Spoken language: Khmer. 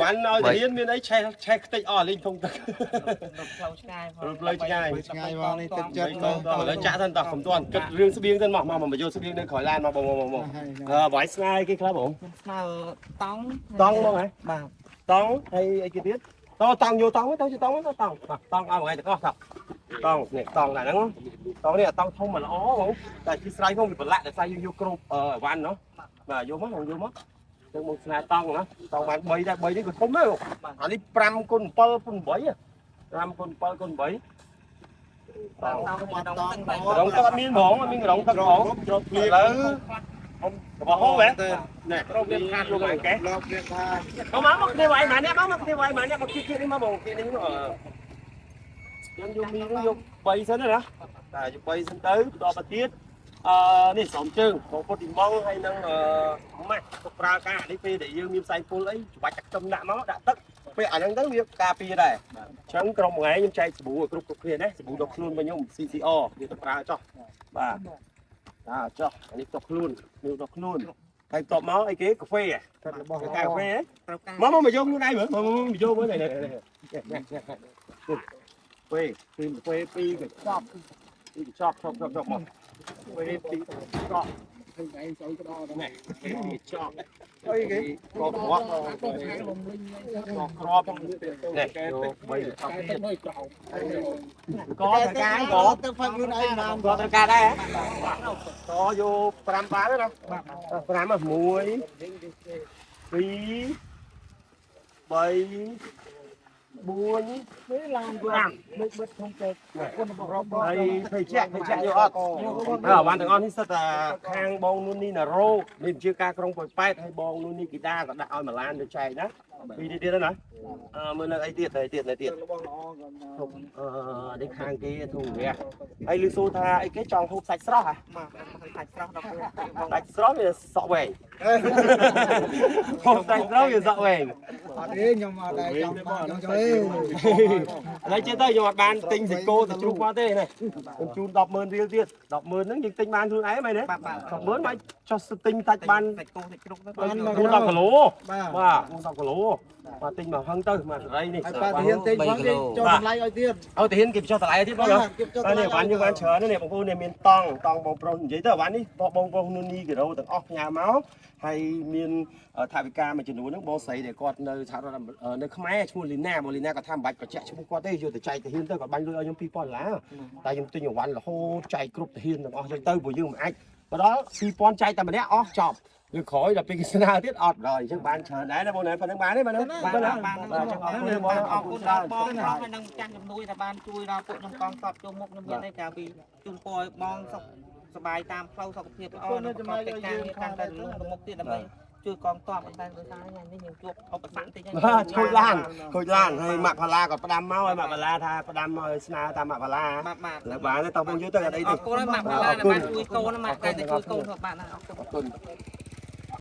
វ៉ាន់ឲ្យទាហានមានអីឆេះឆេះខ្ទេចអស់លេងធុងទឹក ផ្លូវឆ្ងាយផង រត់ផ្លូវឆ្ងាយ ឆ្ងាយមកនេះទឹកចិត្ត តោះតោះឥឡូវចាក់សិនតោះកុំទាន់គិតរឿងស្បៀងសិនមកមកមកយកស្បៀងនៅក្រោយឡានមកបងមកមកអឺបាយស្នាយគេខ្លះបង ខ្ញុំស្នើតង់ តង់មកហ៎ បាទ តង់ហើយអីគេទៀតតតង់យកតង់ទៅតង់ទៅតង់តង់ឲ្យមួយថ្ងៃទាំងអស់តតង់នេះតង់តែហ្នឹងតង់នេះតង់ធំមកល្អបងតែជាស្រ័យផងវាប្រឡាក់តែស្រ័យយើងយកគ្រប់អីវ៉ាន់ណោះបាទយកមកបងយកមកចឹងមកស្នាតង់ណាតង់បាន3ដែរ3នេះក៏ធំដែរអានេះ5គុណ7គុណ8 5គុណ7គុណ8តង់ តង់មកដងទឹកបែ ក្រងទឹកអត់មានផងអត់មានក្រងទឹកផង ជ្រប់ភ្លៀង ឥឡូវរបស់ហូបហ៎ណែក្រុមមានខាតលោកអង្កេះ លោកមានថា មកមកគ្នាវាយម៉ាអ្នកមកមកគ្នាវាយម៉ាអ្នកមកគៀកនេះមកបងគៀកនេះមកខ្ញុំយកមីនឹងយក3សិនណាតែយក3សិនទៅបន្តទៅទៀតអឺនេះស្រោមជើងបងពុតទីម៉ងហើយនឹងម៉ាស់ទុកប្រើការនេះពេលដែលយើងមានផ្សែងពុលអីច្បាច់ទឹកខ្ទឹមដាក់មកដាក់ទឹកពេលអាហ្នឹងទៅវាការពារដែរអញ្ចឹងក្រុមថ្ងៃខ្ញុំចែកសាប៊ូឲ្យគ្រប់គ្រប់គ្នាណាសាប៊ូដល់ខ្លួនរបស់ខ្ញុំ CCR វាទៅប្រើចោះបាទអាចោះអានេះដល់ខ្លួននេះដល់ខ្លួនហើយតបមកអីគេកាហ្វេ ទឹករបស់ កាហ្វេ ត្រូវការ មកមកមកយកខ្លួនឯងមើលមកមកយកមើលនេះនេះនេះកាហ្វេពីកាហ្វេពីរកញ្ចប់ពីរកញ្ចប់ចប់ចប់ចប់មកកាហ្វេពីរកញ្ចប់ ឃើញឯងស្អុយក្តោ នេះពីរកញ្ចប់ អីគេ កគ្រាប់កគ្រាប់នេះយកបីកញ្ចប់ទៀតកត្រូវការក ទៅផឹកខ្លួនឯងបាន កត្រូវការដែរកយក5បាល់ណា5 1 2 3 4 ពេលឡាន 5 លើកបិទក្នុងទៅគុណរបស់រប ហើយភេជ្ជៈភេជ្ជៈយកអត់អើបានទាំងអស់នេះសិតតែខាងបងនួននេះណារ៉ូមានជាការក្រុងប៉ោយប៉ែតហើយបងនួននេះគីតាក៏ដាក់ឲ្យមួយឡានទៅចែកណាពីរនេះទៀតណាអឺមើលនៅអីទៀតអីទៀតនៅទៀត របស់ល្អក៏ អឺនេះខាងគេធូរវះហើយលឺសូថាអីគេចង់ហូបសាច់ស្រស់ហ៎ បាទសាច់ស្រស់ដល់ពេល សាច់ស្រស់វាសក់វែងហូបសាច់ស្រស់វាសក់វែង អត់ទេខ្ញុំអត់ដែរចង់បានចង់ចូលទេ ឥឡូវចេះទៅខ្ញុំអត់បានទិញសាច់គោទៅជ្រូកមកទេនេះខ្ញុំជូន100,000រៀលទៀត100,000ហ្នឹងយើងទិញបានខ្លួនឯងមែនទេ បាទបាទ 100,000មកចុះទិញសាច់បាន សាច់គោសាច់ជ្រូកទៅ បាន10គីឡូ បាទ បាទ10គីឡូបាទទិញមកហឹងទៅមកសេរីនេះ ហើយប៉ាធានទិញផងគេចុះតម្លៃឲ្យទៀត អូទាហានគេបញ្ចុះតម្លៃទៀតបងណា គេចុះ បាទនេះវ៉ាន់យើងបានច្រើនណាស់នេះបងប្អូននេះមានតង់តង់បងប្រុសនិយាយទៅវ៉ាន់នេះបងប្រុសនួននីគីរ៉ូទាំងអស់ផ្ញើមកហើយមានថវិកាមួយចំនួនហ្នឹងបងស្រីដែលគាត់នៅសហរដ្ឋនៅខ្មែរឈ្មោះលីណាបងលីណាគាត់ថាមិនបាច់បញ្ជាក់ឈ្មោះគាត់ទេយកទៅចែកទាហានទៅគាត់បាញ់លុយឲ្យខ្ញុំ2000ដុល្លារតែខ្ញុំទិញវ៉ាន់រហូតចែកគ្រប់ទាហានទាំងអស់ចឹងទៅព្រោះយើងមិនអាចមកដល់2000ចែកតែម្នាក់អស់ចប់ឬក្រោយដល់ពេលគេស្នើទៀតអត់ដល់អញ្ចឹងបានច្រើនដែរណាបងណាប៉ុណ្្នឹងបានទេបានទេ បាទ បាន បាន បាទអញ្ចឹងអរគុណបង អរគុណដល់បងប្រុសហើយនឹងម្ចាស់ជំនួយថាបានជួយដល់ពួកខ្ញុំកងតបចូលមុខខ្ញុំមានអីកាលពីជូនពរឲ្យបងសុខសប្បាយតាមផ្លូវសុខភាពល្អនិងប្រកបកិច្ចការងារកាន់តែលឿនទៅមុខទៀតដើម្បីជួយកងទ័ពតែដោយសារថ្ងៃនេះខ្ញុំជួបឧបសគ្គតិច បាទខូចឡានខូចឡានហើយម៉ាក់ផាឡាក៏ផ្ដាំមកហើយម៉ាក់ផាឡាថាផ្ដាំមកឲ្យស្នើតាមម៉ាក់ផាឡា បាទបាទ แล้วបានទេតោះបងយល់ទៅអត់អីទេ អរគុណហើយម៉ាក់ផាឡាបានជួយកូនម៉ាក់តែជួយកូនបាទណាអរគុណ អរគុណ